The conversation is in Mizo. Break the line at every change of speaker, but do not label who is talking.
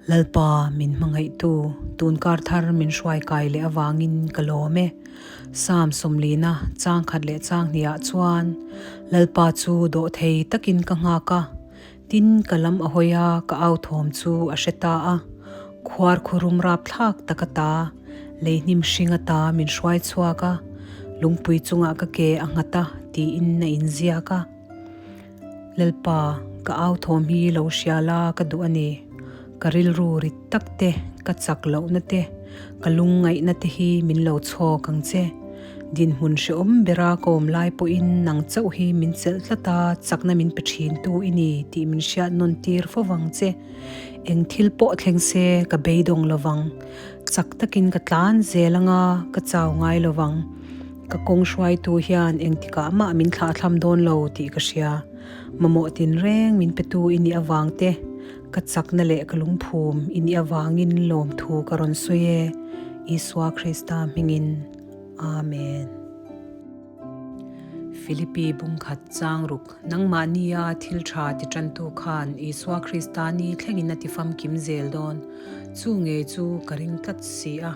Lalpa min hmangaihtu, tunkar thar min hruai kai leh avangin ka lawm e. Psalm sawmlina chang khat leh chang hnih ah chuan Lalpa chu dawhthei takin ka nghak a, tin ka lam a hawi a, ka au thawm chu a hre ta a. Khuar khurum rapthlak tak ata, lei hnim hring ata min hruai chhuak a, lungpui chungah ka ke a nghat a tiin a inziak a. Lalpa, ka au thawm hi lo hria la ka duh a ni. Ka rilru rit tak te, ka chak lohna te, ka lungngaihna te hi min lo chhawk ang che. Dinhmun hrehawm bera ka awm lai pawhin nang chauh hi min chelh tlat a, chakna min pe thintu i ni tih min hriat nawn tir fo vang che. Eng thil pawh thleng se ka beidawng lovang. Chak takin ka tlan zel anga ka chau ngai lovang. Ka kawng hruaitu hian engtikah mah min thlahthlam dawn lo tih ka hria. Mamawh tinreng min petu i nih avang te, ka chakna leh ka lungphum i nih avangin lawmthu ka rawn sawi e, Isua Krista hmingin. Amen. Philippi bungkhat changruk, nangmahnia thil tha ti tantu khan Isua Krista ni thlengin a ti famkim zel dawn. Chu ngei chu ka ring tlat si a.